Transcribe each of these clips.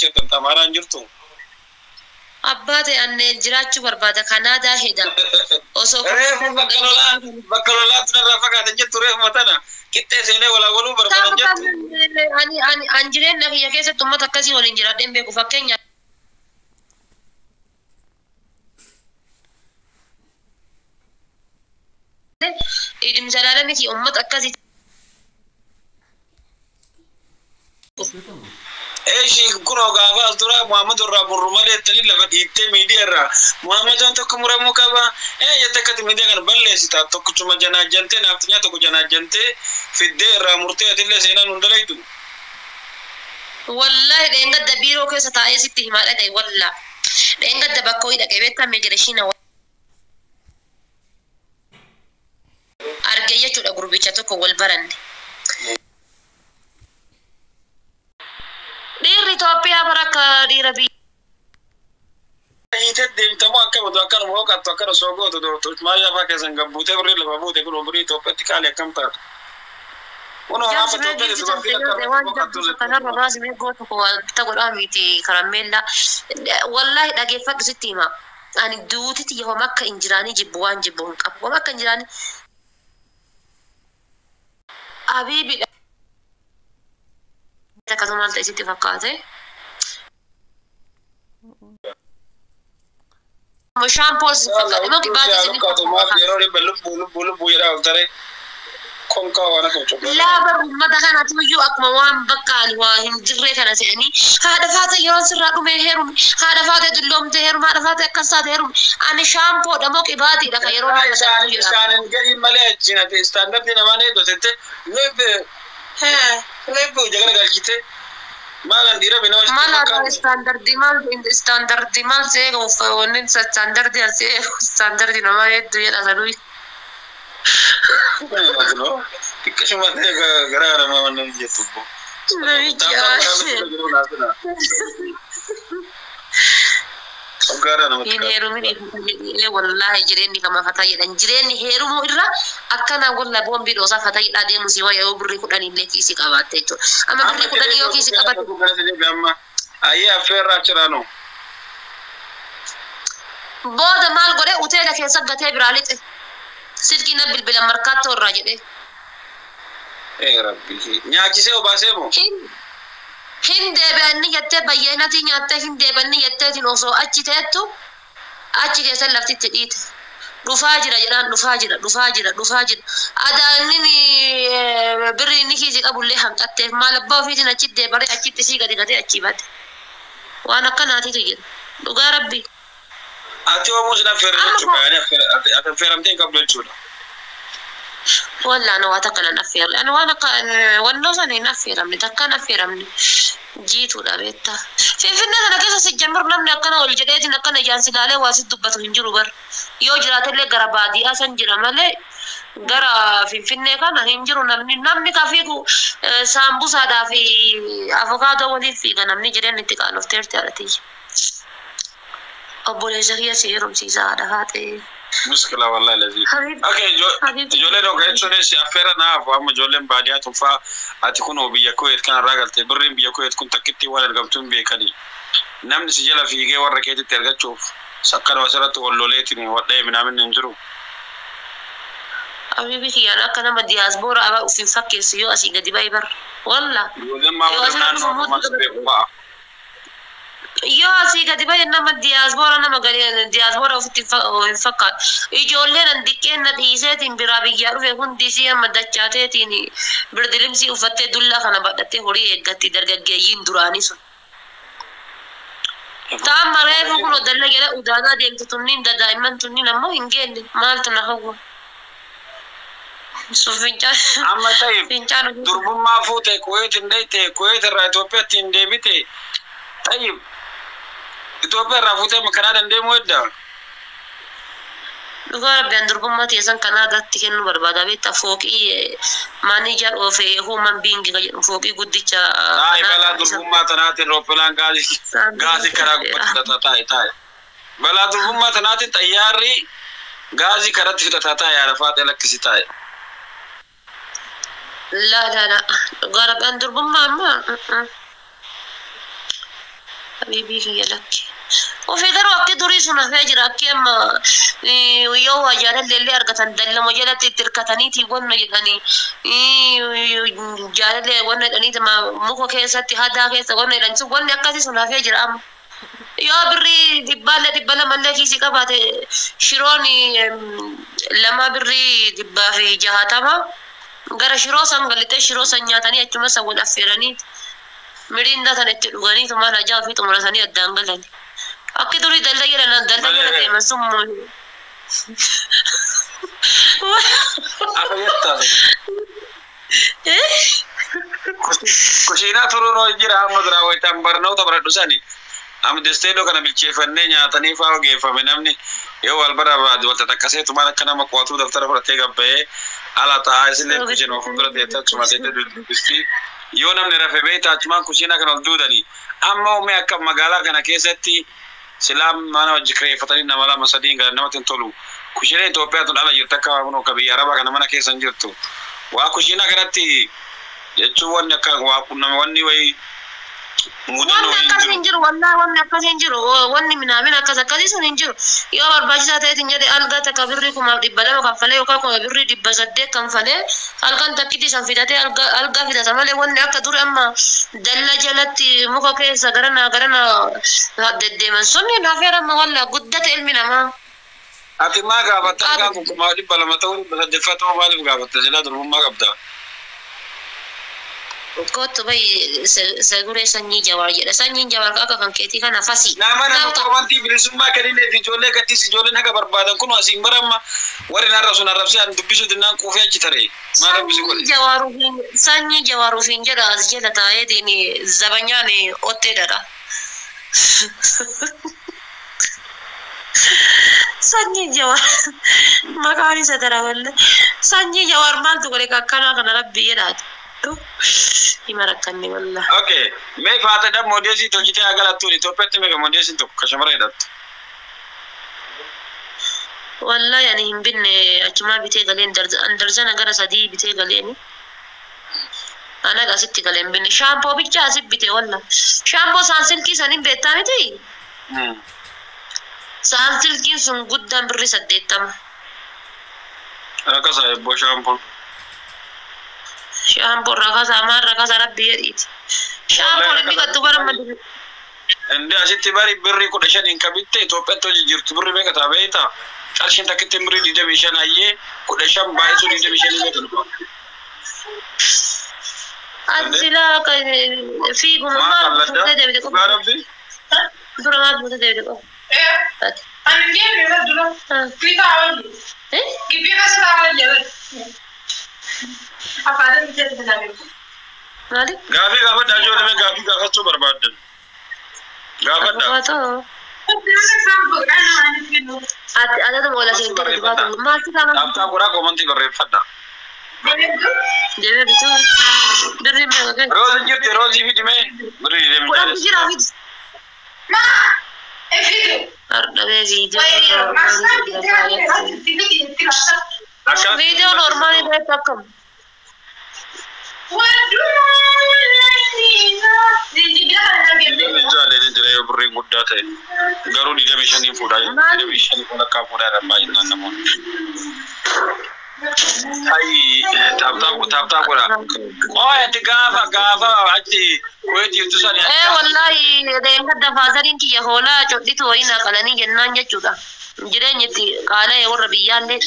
Jettan Amaaraan jirtu. Abbaa ta'e anneen jiraachuu barbaada Kanaadaa heda. Osoo Reefu bakka lolaa bakka lolaatti narraa fagaatan jettu reefuma tana qixxee seenee walaa waluu barbaadan jettu. Ani ani an jireenya kiyya keessatti uummata akkasii waliin jiraadheen beeku fakkeenya. Idimsa ilaalamiti uummata akkasii. Eeshi kunoo gaafa as duraa Muhammad irraa murru malee jettanii lafa dhiittee miidiyaa irraa Muhammadoon tokko muramuu qaba. Ee jette akkati miidiyaa kana balleessita tokkichuma janaajjantee naaftinyaa tokko janaajjantee fiddee irraa murtee atillee seenaan hun dalaytu. Wallahi dheengadda biiroo keessa taa'ee sitti himaa dhagaye wallaa. Dheengadda bakka wayii dhaqee beektaa migireeshina argee jechuudha gurbicha tokko wal baranne. Dhiirri Itoophiyaa bara akka dhiira biyya. Hiitee deemtamoo akka badu akkanuma hooqattu akkana osoo gootu maayyaa fa'aa keessan gabbuutee birrii lafa buute kun umrii Itoophiyaatti qaali akkam taatu. Kunoo amma Jaarsi mee Itoophiyaatti giifti dubartiin toltee akka waan hooqattu jabdu kanarra baasi mee gootu koo waan bitta godhaa miti karameellaa. Wallaahi dhageeffadhu sitti hima. Ani duutiti yoom akka hin jiraanii jibbu waan jibbu hin qabu. Yoom akka hin jiraanii. Abiibi akkasuma maal ta'e sitti fakkaate? Shaampoos fakkaate moo qibaatii isin Maaf yeroo dhibba lubbuu lubbuu lubbuu jedhaa ol taree konkaa waan akka cobraa. Laaba uummata kanatu iyyuu akkuma waan bakka ani waa hin jirree kana se'anii haadha faate yeroon sirraa dhumee heerume haadha faate dulloomte heerume haadha faate akkas taate heerume ani shaampoodha moo qibaatiidha kan yeroo nama Isaan darbuu jedhama. isaan hin gadiin malee achiin ati istaandardii namaan eeggatette leebbe leebbe jagana galchite maalan dhiira binaa Maal haa istaandardii maal istaandardii maal seega wanni istaandardii as seega istaandardii nama hedduu jedha sanuu. Xiqqishuma ta'e gara namaa wannan jettu. Namichi hin heerumin jedhee wallaahi jireenyi kama fataa jedhan jireenyi heerumuu irra akkana walla boombii dhoosaa fataa jedhaa deemu si wayya yoo birrii kudhan illee kiisii qabaatte jechuudha. Amma birrii kudhanii yoo kiisii qabaatte Ayyee affeerraa achirraa booda maal godhee uteela keessa gatee biraa lixe. Silkii na bilbila markaattoo irraa jedhee. Ee rabbi nyaachisee obaasee moo? Hin deebi'anni jettee bayyeenatii nyaattee hin deebi'anni jetteetiin osoo achi teettu achi keessa lafti itti dhiite. Dhufaa jira jedhaan dhufaa jira dhufaa jira dhufaa jira. Adaanni birri inni kiisii qabullee hanqatteef maal abbaa ofiitiin achitti deebaree achitti sii gadi gatee achii bade. Waan akkanaatiitu jira. Dhugaa rabbi. Ati oomuu sin affeerre jechuudha. Ati affeeramtee hin qabdu jechuudha. Walla ana waa takka nan affeerre. Ani waan akka wannoo sana hin affeeramne takka hin affeeramne jiituudha beektaa. Finfinnee kana keessa si jammur namni akkana ol jedheetiin akkana ijaan si ilaalee waa si dubbatu hin jiru bar. Yoo jiraatellee gara baadiyyaa san jira malee gara Finfinnee kana hin jiru namni namni ka fiigu saambusaadhaa fi avokaadoo waliin fiiga namni jireenya itti qaanofteerti haadha. Obboleessa kiyya si heerumsiisa haadha haatee. Muskila wallahi lazii. Habiib. Okay, Habiib. Ijoolleen ogaa jechuunis affeera naaf amma ijoolleen baadiyyaa tun faa ati kun biyya Kuweet kanarraa galte birriin biyya Kuweet kun takkitti waan argamtu hin beekani. Namni si jala fiigee warra keetitti ergachuuf sakkanuma asirratti wal loleetiin wadhee minaamin hin jiru. Habiibi kiyyaan akka nama diyaasboora abaa uf hin fakkeessu yoo asii gadi ba'e bar. Walla. Ijoolleen maa Yoo warra asirra naannoo dhufu Oromaas beeku fa'a. Yoo asii gadi ba'e nama diyaasboora nama gadi diyaasboora ofitti hin fakkaatu. Ijoolleen an diqqeen na dhiiseetiin biraa biyyaa dhufe hundi isii amma dachaateetiin birdilimsii uffattee dullaa kana badhattee horii eeggatti dargaggeeyyiin duraanii sun. Ta'an mareefu kun dalla jala udaanaa deemtu tunniin daa'imman tunniin ammoo hin geenne maaltu na hawwa. Sun fincaan Amma ta'e fincaan durbummaa fuute Kuweet hin dhayte Kuweet irraa Itoophiyaatti hin deebite tayyib Itoophiyaa irraa fuutee kanaa dandeemuu hedda. Dhugaa rabbi an durbummaa teessan Kanaadaatti kennuu barbaada beektaa fooqii manager of human being ka jedhu fooqii guddicha Taa'e balaa Kanaadaa isa durbummaa tanaatiin rooppilaan gaazii gaazii karaa gubbatti fudhataa taa'e taa'e. Balaa durbummaa tanaatiin xayyaarri gaazii karatti fudhataa taa'e yaada faaxee lakkisi taa'e. La la la dhugaa rabbi an durbummaa amma. Habiibii kiyya lakki. Ofii garuu akki durii sun hafee jira. Akki amma yoo waa jaalallee illee argatan dallama jalatti itti hirkataniiti wanna jedhanii jaalallee wanna jedhaniiti muka keessatti hadaa keessa wanna jedhan sun wanni akkasii sun hafee jira amma. Yoo birrii dhibbaallee 200llee kiisii qabaate shiroon lama birrii 160 gara shiroo san galtee shiroo san nyaatanii achuma san wal affeeranii miriindaa tan itti dhuganii tumaan hajaa ofii xumuratanii addaan galani. Akki durii dalla jala dalla jala deeman sun Akka jettaa. Kushiinaa turuun jira amma duraa wayitaan barnoota baradhu sani. Amma desteedoo kana bilcheeffannee nyaatanii fa'aa ogeeffame namni yoo wal barbaadu wanta takkasee tumaan akka nama qo'atuu daftara fudhatee gabba'ee ala taa'aa isillee kushiin of fuuldura teessee achuma teessee dubbisti. Yoo namni rafe beektaa achumaan kushiinaa kana ol duudanii. Amma uumee akka magaalaa kana keessatti silaa mana hojii kireeffatanii nama lama sadiin gara namatti hin tolu. Kushiinaa Itoophiyaa tun ala jirti akka kun akka biyya Arabaa kana mana keessa hin jirtu. Waa kushiinaa kanatti jechuun wanni akka waa qunname wanni wayii mudannoo Wanni wayii hin akkasii jiru. hin jiru wallaahi wanni akkasii hin jiru wanni minaamin akkas akkasii sun hin jiru. Yoo barbaachisaa ta'eetiin jedhe algaa takka birrii 2,200 kanfalee yookaan kuma birrii 800 kanfalee halkan takkitti san fidatee algaa fidata malee wanni akka duri amma dalla jalatti muka keessa garanaa garanaa deddeeman sun hin hafeera amma wallaahi guddate ilmi namaa. Ati maa gaafatta Qabu. algaan kun 2,200 ta'uu 800 ta'uu maaliif gaafatta silaa durbummaa qabda. Kottu bayi saguree sanyii Jawaar jedha. Sanyiin Jawaar akka kan keetii kana fasi. Nama nama Nama komantii bilisummaa kennineef ijoollee gadhiis ijoolleen haga barbaadan kun asiin baramma warri narra sun arrabsee an dubbisu dinnaan quufee achi taree maal rabbisu godhe. Sanyii Jawaar ofiin jedha as jala taa'eetiin zabanyaan ottee dhadha. Sanyii Jawaar maqaan isa dara walle. Sanyii Jawaar maaltu godhe akkanaa kana rabbi jedhaati. Hima rakkanne wallah. Okay, mee faatadha moodeesii tolchitee haa galattuun Itoophiyaatti meeqa moodeesiin tokko ka shamara hidhattu. Wallahi ani hin binne achumaa bitee galeen darzana gara sadii bitee galeeni. Ana asitti galeen binne shaampoo bichaa asit bite walla. Shaampoo saansilkii sanin beektaa miti? Saansilkiin sun guddaan birrii 80. Rakasa ebboo shaampoon. Shaampoo rakasa maal rakasa rabbi jedhiiti. Shaampoon inni qattu bara maddu. Inni asitti bari birrii 15 ka bitte Itoophiyaatti hojii jirtu birrii meeqa ta'a beektaa? Qarshiin takkitti birrii 25 hayyee 15 baay'isuu 25 meeqa dhufa? Ati silaa fiiguma Maa maal qalladdaa? fuutee deebite Dhugaa qofa. rabbi? Dura maal fuutee deebite qofa. Ati. Ani deemne bara dura. Fiitaa oolu. Eh? Gibbii keessa taa'aa jira. Afaan inni jedhu bilaalee. Maali? Gaafii gaafadhaa ijoollee gaafii gaafachuu barbaaddan. Gaafadhaa. Abukaatoo. Ati adaduma wala seentee Barreeffadhaa. dhugaatu. Maaltu kana? Dhaabtaa godhaa koomantii barreeffadhaa. Deemee bituu. Birrii meeqa kenna? Roozii jirti roozii fidi mee birrii digdamii Kudhantu jaha. jira fidi. Hardhabee viidiyoo. Akka Viidiyoo normaalii ta'etti akkam? Digdamii jaha illee jira yoo birriin guddaa ta'e garuu 25 fuudhaa jiru. Maali? 25 walakkaa fuudhaa jiran baay'inaan namoonni. Hayi taaptaa taaptaa godhaa. Qooyi ati gaafa gaafa achi kuweet jirtu sani Ee wallaahi deemgadda faazariin kiyya hoolaa codhitu wayii naa qalanii jennaan jechuudha. Jireenyi itti qaala'e warra biyyaallee.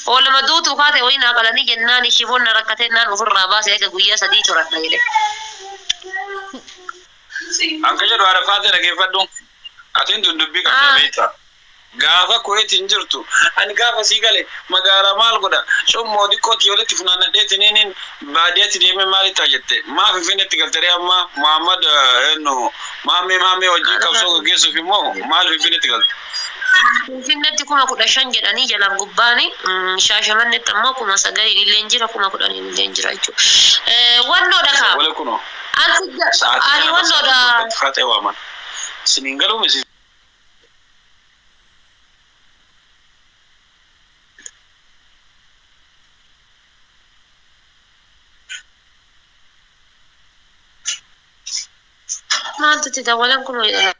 Hoolama duutu kaate wayii naa qalanii jennaan shiboon na rakkatee naan ofirraa baase eega guyyaa sadii turadha jedhe. Anka jedhu haadha faatee dhageeffadhu. Atiin tun dubbii qabda Ah. beektaa. Gaafa kuweet hin jirtu ani gaafa sii gale magaalaa maal godha cummoo xiqqootti walitti funaannadheetiniin baadiyyaatti deemee maali ta'a jette maa finfinneetti galtaree amma Muhammad eenyu maammee maammee wajjin qabsoo gaggeessuuf immoo maal finfinneetti galte. Finfinneetti 15,000 jedhanii jalaan gubbaani Shaashamannetti ammoo 9,000 illee jira 10,000 illee jira jechuudha. Wannoodha kaa. Wale kunoo Ani sa'aatii ani kana wannoodha. Itoophiyaatti faatee waaman. Siniin galuu misi. Maaltu itti dawwalan kun jedhan.